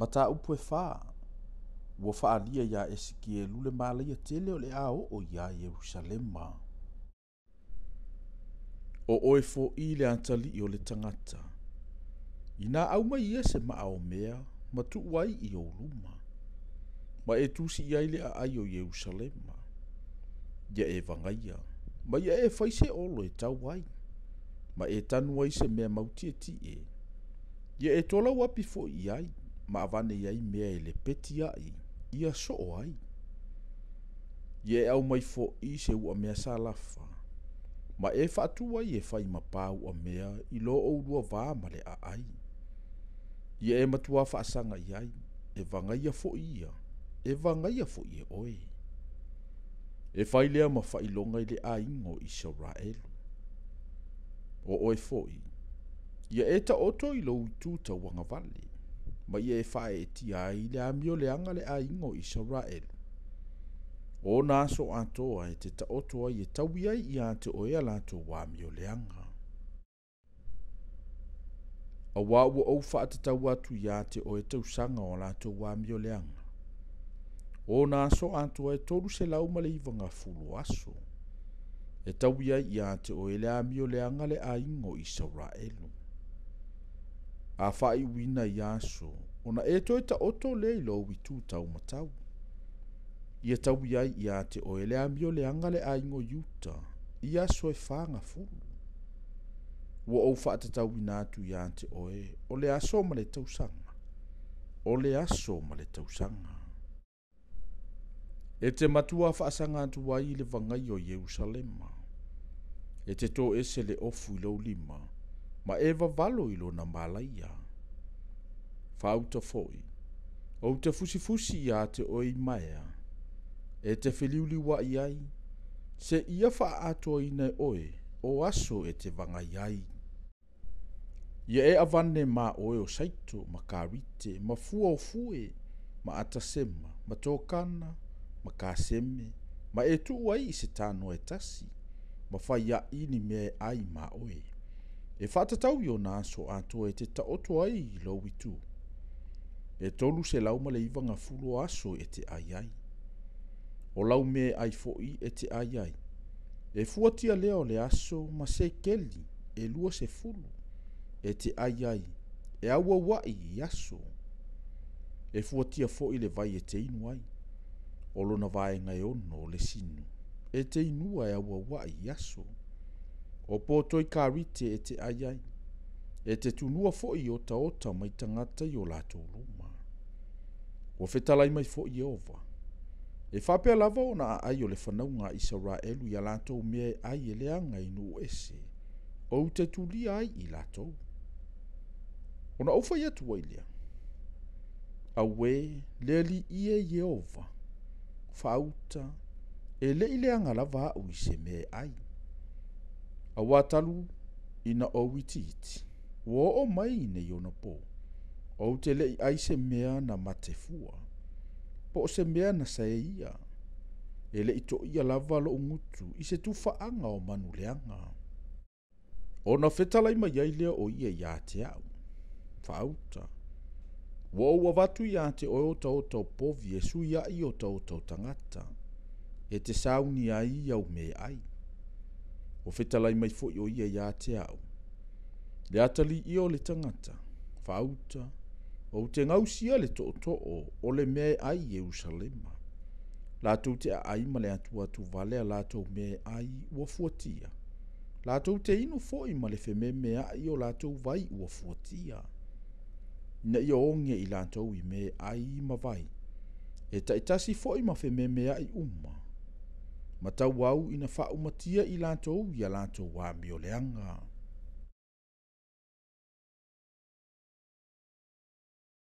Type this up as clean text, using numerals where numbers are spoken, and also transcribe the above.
Mataupu e fā, ua faaalia iā Esikielu le malaia tele o le a oo iā Ierusalema. O oe foʻi le atalii o le tagata, inā aumai ia se maa o mea ma tuu ai i ou luma, ma e tusi i ai le aai o Ierusalema, ia e vagaia, ma ia e fai se olo e tau ai, ma e tanu ai se mea mautietie, ia e tolau api foi i ai, ma avane i ai mea e lepeti ai, ia soo ai. Ia e aumai foʻi se uamea salafa, ma e faatu ai e fai ma pā uamea i lo oulua va ma le aai. Ia e matuā faasaga i ai, e vagaia foi ia, e vagaia foi e oe. E fai lea ma faailoga i le aiga o Isaraelu. O oe foi, ia e taoto i lou itu tauagavale, ma ia e faaeetia ai le amioleaga a le aiga o Isaraelu. O ona aso atoa e te taoto ai e taui ai ia te oe a latou amioleaga. Auā ua ou faatatau atu iā te oe tausaga o a latou amioleaga. O ona aso atoa e 390 aso, e taui ai ia te oe le amioleaga a le aiga o Isaraelu. A faaiuina ia aso, ona e toe taoto lea i lou itu taumatau, ia taui ai ia te oe le amioleaga a le aiga o Iuta i aso e 40. Ua ou faatatauina atu ia te oe o le aso ma le tausaga, o le aso ma le tausaga. E te matuā faasaga atu ai i le vagaia o Ierusalema. E te toese le ofu i lou lima, ma e vavalo i lona malaia. Faauta foi, ou te fusifusi ia te oe i maea, e te feliuliuai ai, seia faaatoaina e oe o aso e te vagai ai. Ia e avane ma oe o saito ma karite ma fua o fue ma atasema ma tokana ma kaseme ma e tuu ai i se tanoa e tasi ma fai ai ni mea e ai ma oe. E faatatau i ona aso atoa e te taoto ai i lou itu. E 390 aso e te ai ai. O lau mea e ai foi e te ai ai. E fuatia lea o le aso ma sekeli e 20 e te ai ai, e auauai i aso. E fuatia foi le vai e te inu ai, o lona vaega e ono o le sinu, e te inua e auauai i aso. O potoi karite e te ai ai, e te tunua foi i otaota mai tagata i o latou luma. Ua fetalai mai foi Ieova, e faapea lava ona aai o le fanauga a Isaraelu i a latou mea e ai e leaga i nuu ese, ou te tulia ai i latou. Ona ou fai atu ai lea, Auē, le Alii e Ieova, faauta, e le i leaga lava au i se mea e ai. Auā talu ina ou itiiti, ua oo mai i nei ona pō, ou te le i ai se mea na mate fua, po o se mea na saeia, e le i toia lava lou gutu i se tufaaga o manu leaga. Ona fetalai mai ai lea o ia ia te au, Faauta, ua ou avatu ia te oe otaota o povi e sui ai otaota o tagata, e te sauni ai i au mea ai. Ua fetalai mai foi o ia ia te au, Le atalii ia o le tagata, faauta, ou te gausia le tootoo o le mea e ai i Ierusalema. Latou te aai ma le atuatu vale a latou mea e ai ua fuatia. Latou te inu foi ma le fememeai o latou vai ua fuatia. Ina ia oge i latou i mea e ai ma vai, e taitasi foi ma fememeai uma, ma tauau ina faaumatia i latou i a latou amioleaga.